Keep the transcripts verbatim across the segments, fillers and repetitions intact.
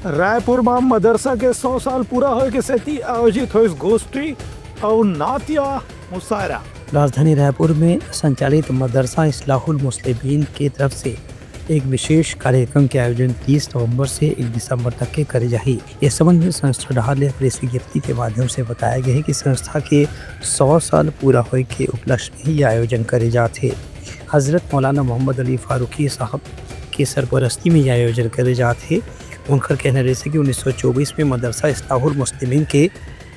रायपुर म मदरसा के सौ साल पूरा होए के सेती आयोजित होइस गोष्ठी अउ नातिया मुशायरा। राजधानी रायपुर में संचालित मदरसा इस्लाहुल मुस्लिमीन के तरफ से एक विशेष कार्यक्रम के आयोजन तीस नवंबर से एक दिसंबर तक के करे जाही। ये संबंध में संस्था डहार ले प्रेस विज्ञप्ति के माध्यम से बताया गया है कि संस्था के सौ साल पूरा होए के उपलक्ष्य में ही ये आयोजन करे जात हे। हजरत मौलाना मोहम्मद अली फारूकी साहब के सरपरस्ती में ये आयोजन करे जात हे। उनकर कहना रहिसे कि उन्नीस सौ चौबीस में मदरसा इस्लाहुल मुस्लिमीन के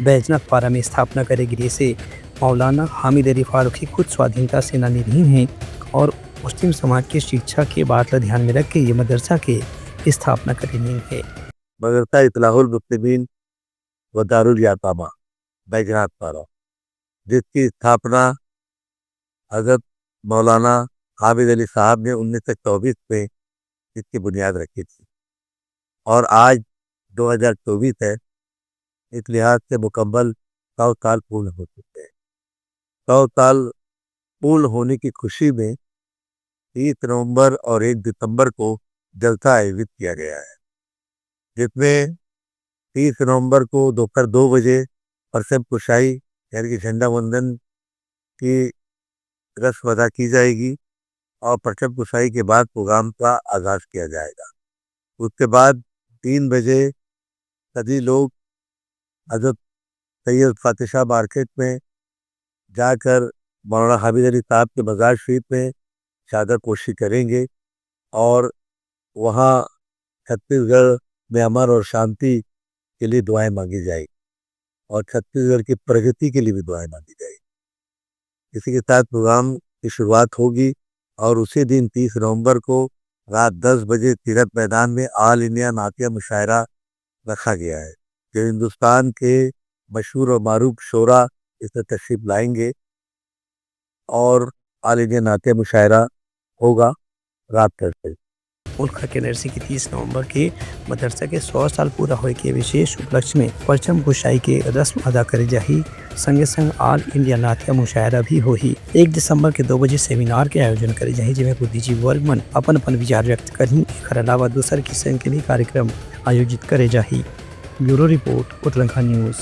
बैजनाथ पारा में स्थापना करे गिरे से मौलाना हामिद अली फारूकी खुद स्वाधीनता सेनानी रहिन हे और मुस्लिम समाज के शिक्षा के बात ला ध्यान में रख के ये मदरसा के स्थापना करे रहिन हे। मदरसा इस्लाहुल मुस्लिमीन व दारुल यतामा बैजनाथ पारा, जिसकी स्थापना हजरत मौलाना हामिद अली साहब ने उन्नीस सौ चौबीस में इसकी बुनियाद रखी थी और आज दो हज़ार चौबीस है। इस लिहाज से मुकम्मल सौ साल पूर्ण हो चुके हैं। सौ साल पूर्ण होने की खुशी में तीस नवंबर और एक दिसंबर को जलसा आयोजित किया गया है, जिसमें तीस नवंबर को दोपहर दो बजे परचम कुशाई यानी कि झंडा वंदन की रस्म अदा की जाएगी और परचम कुशाई के बाद प्रोग्राम का आगाज किया जाएगा। उसके बाद तीन बजे सभी लोग हजरत सैयद फातिह शाह मार्केट में जाकर मौलाना हामिद अली साहब के मजार शरीफ में चादर पोशी करेंगे और वहाँ छत्तीसगढ़ में अमन और शांति के लिए दुआएं मांगी जाएगी और छत्तीसगढ़ की प्रगति के लिए भी दुआएं मांगी जाएगी। इसी के साथ प्रोग्राम की शुरुआत होगी और उसी दिन तीस नवंबर को रात दस बजे तीरथ मैदान में ऑल इंडिया नातिया मुशायरा रखा गया है, जो हिंदुस्तान के मशहूर और मारूफ शोरा इसमें तशरीफ लाएंगे और ऑल इंडिया नातिया मुशायरा होगा रात दस बजे। उनका कहना रहिसे कि तीस नवंबर के मदरसा के सौ साल पूरा होए के विशेष उपलक्ष्य में परचम कुशाई के रस्म अदा करे जाही। संगे संग ऑल इंडिया नातिया मुशायरा भी होही। एक दिसंबर के दो बजे सेमिनार के आयोजन करे जाही, जेमे बुद्धिजीवी वर्ग मन अपन अपन विचार व्यक्त करही। एखर अलावा दूसर किस्म के भी कार्यक्रम आयोजित करे जाही। Bureau report, Utlangha news.